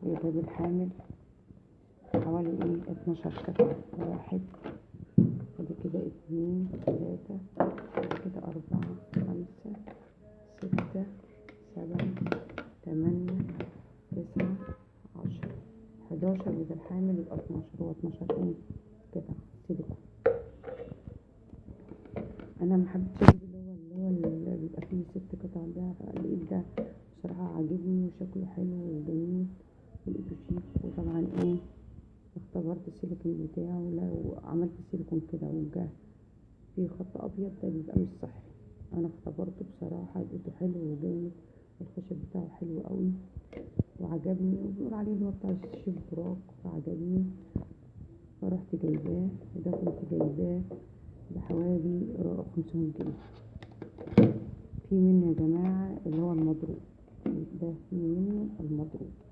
وده بالحامل حوالي ايه 12 قطعة. واحد، ادي كده 2، 3، ادي كده 4، 5، 6، 7، 8، 9، 10، 11، وده الحامل يبقى 12. هو 12 ايه قطعة سيليكون. انا ما حبيتش اجيب اللي هو اللي بيبقى فيه 6 قطع ده، لقيت ده بصراحة عاجبني وشكله حلو وجميل ولقيته شيك. وطبعا ايه اختبرت السيليكون بتاعه، لو عملت سيليكون كده وجه فيه خط ابيض ده بيبقى مش صحي. انا اختبرته بصراحة لقيته حلو وجامد، والخشب بتاعه حلو قوي وعجبني، وبيقول عليه اللي هو بتاع الشيف براك فعجبني، فرحت جايباه. وده كنت جايباه بحوالي 500 جنيه. في منه يا جماعة اللي هو المضروب ده، في منه المضروب.